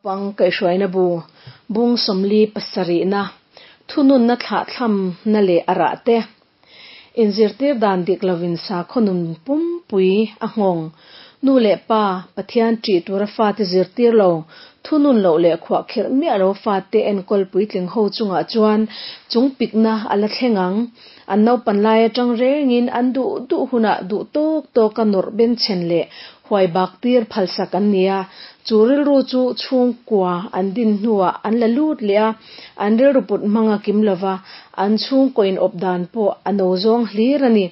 Pang kaihhruaina bu, Bung 47-na, Thununna thlahthlamna leh a rah te. Inzirtir dan dik lovin sakhaw nun pumpui a nghawng. Nu leh pa, Pathian ṭih tura fate zirtir lo, thunun loh leh khuahkhirh miah lo fate enkawl puitling ho chungah chuan chung pikna a la thleng ang. An naupan lai aṭang rengin an duh duh hunah duh tawk tawka nawrh benchhen leh huai bak tir phalsak an ni a, chu rilru chu chhungkua an din hnuah an la lut leh a, an rilru put hmang a kim lova, an chhungkaw inawp dan pawh a no zawng hlir a ni.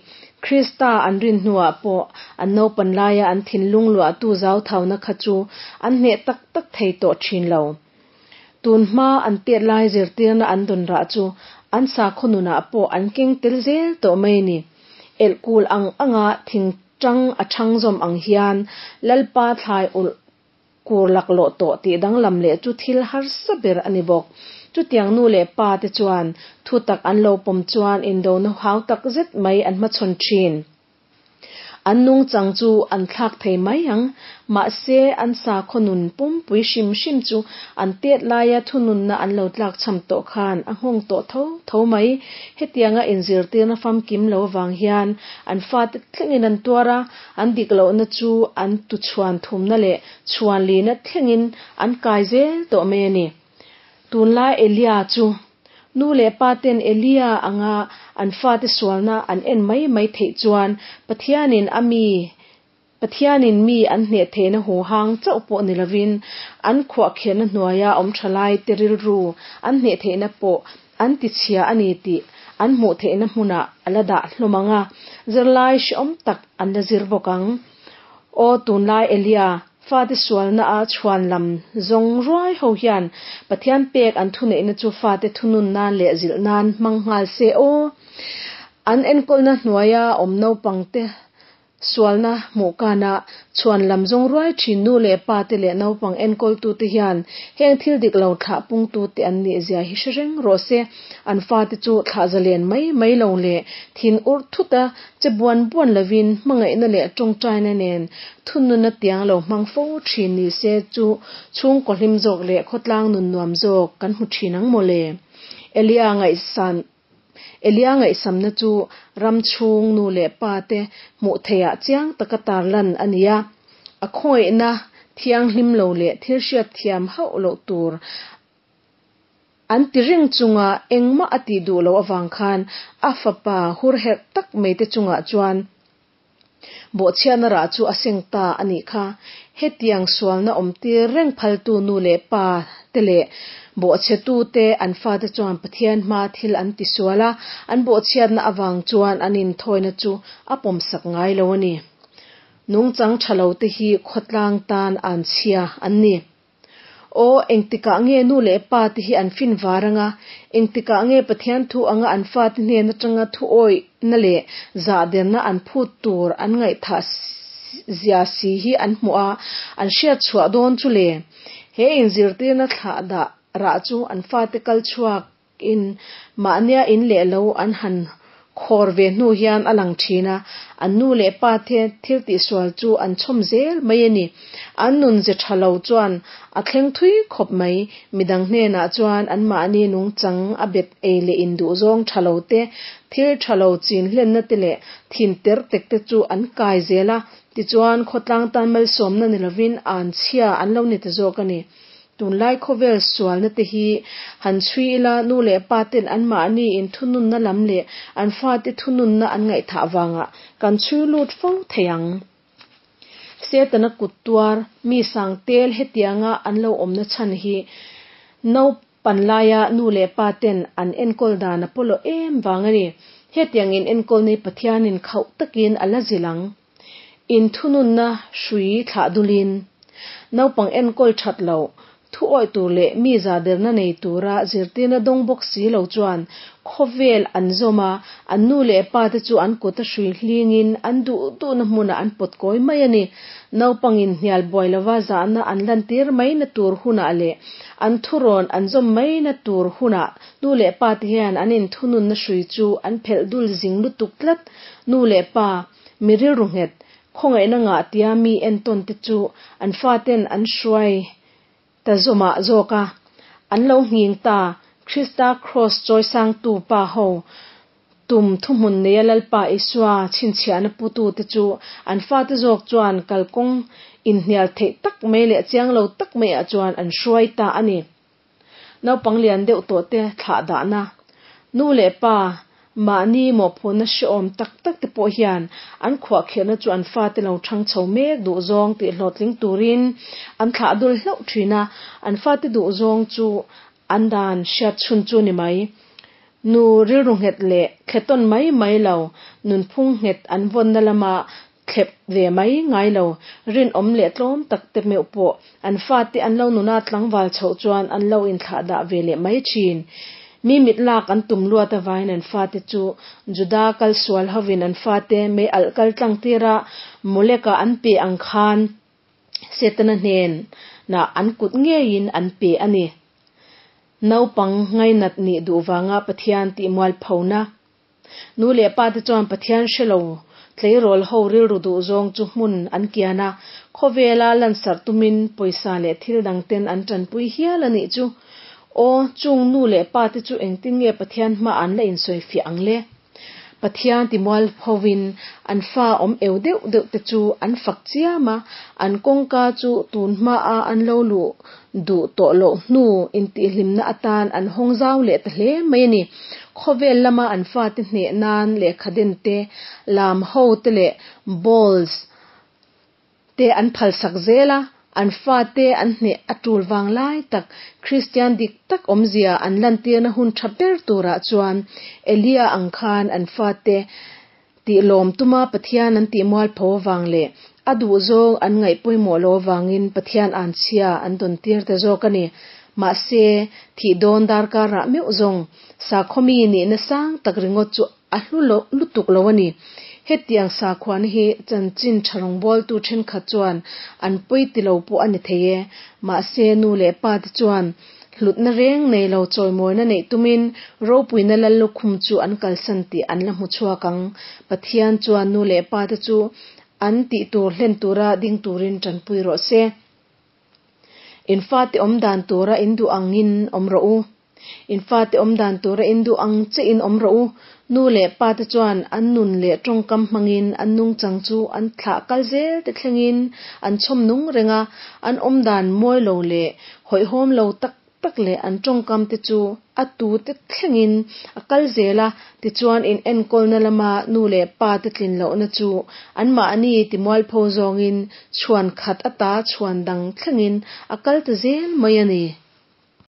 Krista an rin hnuah pawh an naupan laia an thinlung luahtu zauthauna kha chu an hneh tak tak thei tawh thin lo. Tun hma an tet lai zirtirna an dawn rah chu an sakhaw nunah pawh an keng tel zel tawh mai a ni. Elhkul ang anga thing Ṭang a ṭhang zawm ang hian Lalpa thlai ulh kur laklawh tawh tih danglam leh chu thil harsa ber a ni bawk. Chutiang nu leh pa te chuan thutak an lo pawm chuan indona hau tak zet mai an hmachhawn ṭhin. An nungchang chu an thlak thei mai ang, mahse an sakhaw nun pumpui hrim hrim chu an tet laia thununna an lo tlakchham tawh khan a nghawng tawh tho tho mai. Hetianga inzirtirna famkim lo avang hian An fate thlengin an tuar a, an dik lohna chu an tu chhuan thumna leh chhuan lina thlengin an kai zel tawh mai a ni. Tunlai Elia chu nu leh pa ten Elia anga an fate sualna an en mai mai theih chuan Pathianin a mi Pathianin mi an hneh theihna huhang chauh pawh ni lovin an khuahkhirhna hnuaia awm tha laite rilru an hneh theihna pawh an tichhia a ni tih an hmuh theihna hmunah a la dah hlawm ang a, zirlai hrehawm tak an la zir bawk ang. Aw tunlai Elia, fate sualna a chhuan lam zawng ruai ho hian Pathian pek an thuneihna chu fate thunun nan leh zilh nan hmang nghal se aw. An enkawlna hnuaia awm naupangte Sualna hmuh kana chhuan lam zawng ruai thin nu leh pa te leh naupang enkawltute hian heng thil dik lo thlah pungtute an nih zia hi hre reng rawh se. An fate chu thlah zalen mai mai lo leh thin urh thut a che buan buan lovin hmangaihna leh tawngtaina nen thununa tiang lo hmang fo thin ni se chu chhungkaw hlim zawk leh khawtlang nun nuam zawk kan hmu thin ang mawle. Elia ngaihsan Elia ngaihsamna chu ram chhung nu leh pa te hmuh theihah chiang taka tarlan a ni a. A khawngaihna thianghlim lo leh thil hriat thiam hauh loh tur an ti reng chunga engmah a tih duh loh avang khan a fapa hurherh tak mai te chungah chuan Bawhchhiatna rah chu a seng ta a nih kha. Hetiang sualna awmtir reng phaltu nu leh pa te leh bawhchhetu te an fate chuan Pathian hma thil an ti sual a, an bawhchhiatna avang chuan an inthawina chu a pawmsak ngai lo a ni. Nungchang tha lo te hi khawtlang tan an chhia an ni. Aw, engtikah nge nu leh pa te hi an fin var anga, engtikah nge Pathian thu anga an fate hnen atanga thu awihna leh zahderna an phut tur an ngaihthah zia si hi an hmuh a, an hriat chhuah dawn chu le? He inzirtirna thlah dah rah chu an fate kal chhuak In mahnia in leh lo an han khawr ve hnu hian a lang thin a, an nu leh pa te thil tihsual chu an chhawm zel mai a ni. An nun ze tha lo chuan a thleng thui khawp mai. Midang hnenah chuan an mahni nungchang a bet ei leh in duhzawng tha lo te, thil tha lo chin hlenna te leh thin ter tek te chu an kai zel a, tichuan khawtlang tan malsawmna ni lovin an chhia an lo ni ta zawk a ni. Tunlai khawvel sualna te hi han chhui ila, nu leh pa ten anmahni in thununna lam leh an fate thununna an ngaihthah vangah kan chhui lut fo thei ang. Setana kut tuar, mi sang tel hetianga an lo awmna chhan hi naupan laia nu leh pa ten an enkawl dan a pawlawh em vang a ni. Hetiang in enkawl ni Pathianin khauh takin a la zilh ang. Inthununna hrui thlah dulin, naupang enkawl that loh, thu awih tur leh mi zahderna nei tura zirtirna dawng bawk si lo chuan khawvel an zawm a, an nu leh pa te chu an kut a hrui hlingin an duh duhna hmunah an pawt kawi mai a ni. Naupangin hnial buai lova zahna an lantir maina tur hunah leh an thurawn an zawm maina tur hunah nu leh pa te hian an inthununna hrui chu an phelh dul zing lutuk tlat. Nu leh pa Mi rilru nghet, khawngaihna ngah tia mi entawn te chu an faten an hruai ta zawmah zawk a, an lo nghing ta. Krista Kraws chawisangtu pa ho tum thuhmun neia Lalpa Isua chhinchhiahna putute chu an fate zawk chuan kalkawng inhnial theih tak mai leh chiang lo tak maiah chuan an hruai ta a ni. Naupang lian deuh tawhte thlah dahna, nu leh pa mahni mawhphurhna hrehawm tak tak te pawh hian an khuahkhirhna chu an fate lo thang chho mek duhzawng tih hlawhtling turin an thlah dul hlauh thin a, an fate duhzawng chu an dan hriat chhun chu ni mai. Nu rilru nghet leh thletawn mai mai lo, nunphung nghet an vawnna lama thlep ve mai ngai lo, rinawm leh tlawm tak te meuh pawh an fate an lo nuna tlangval chhoh chuan an lo inthlahdah ve leh mai thin. Mi mit lak an tum luat avangin an fate chu Juda kal sual hovin an fate mei alh kal tlang tira Molek-a an pe ang khan Setana hnenah an kut ngeiin an pe a ni. Naupang ngainat nih duh vanga Pathian tih mualphona. Nu leh pa te chuan Pathian hre lo tleirawl ho rilru duh zawng chu hmun an kian a, khawvela lansarh tumin pawisa leh thil dang ten an tanpui hial a nih chu. Aw, chung nu leh pa te chu engtin nge Pathian hma an la insawifiah ang le? Pathian ti mualphovin an fa awm eu deuh deuh te chu an fak chiam a, an kawngka chu tun hmaa an lo luh duh tawh loh hnu intihhlimna atan an hawng zau leh ta hle mai a ni. Khawvel lama an fate hneh nan lehkhaden te, lam ho te leh balls te an phalsak zel a, an fate an hneh a tul vang lai tak Kristian dik tak awmzia an lantirna hun tha ber turah chuan Elia ang khan an fate tih lawm tuma Pathian an tih mualpho avang leh a duhzawng an ngaih pawimawh lo avangin Pathian anchhia an dawn tir ta zawk a ni. Mahse, thih dawn darkarah meuh zawng sakhawmi nihna sang tak ringawt chu a hlu lo lutuk lo a ni. Hetiang sakhuana hi chanchin tha rawngbawltu thenkhat chuan an pawi ti lo pawh a ni thei e. Mahse, nu leh pa te chuan hlutna reng nei lo chawimawina neih tumin ropuina lal lukhum chu an kalsan tih an la hmu chhuak ang. Pathian chuan nu leh pa te chu an tih tur hlen tura ding turin tanpui rawh se. In fate awm dan tura in duh angin awm rawh u. In fate awm dan tura in duh ang che in awm rawh u. Nu leh pa te chuan an nun leh tawngkam hmangin an nungchang chu an thlah kal zel te thlengin an chhawm nung reng a, an awm dan mawi lo leh hawihhawm lo tak tak leh an tawngkam te chu a tu te thlengin a kal zel a, tichuan in enkawlna lama nu leh pa te tlin lohna chu anmahni timualpho zawngin chhuan khat ata chhuan dang thlengin a kal ta zel mai a ni.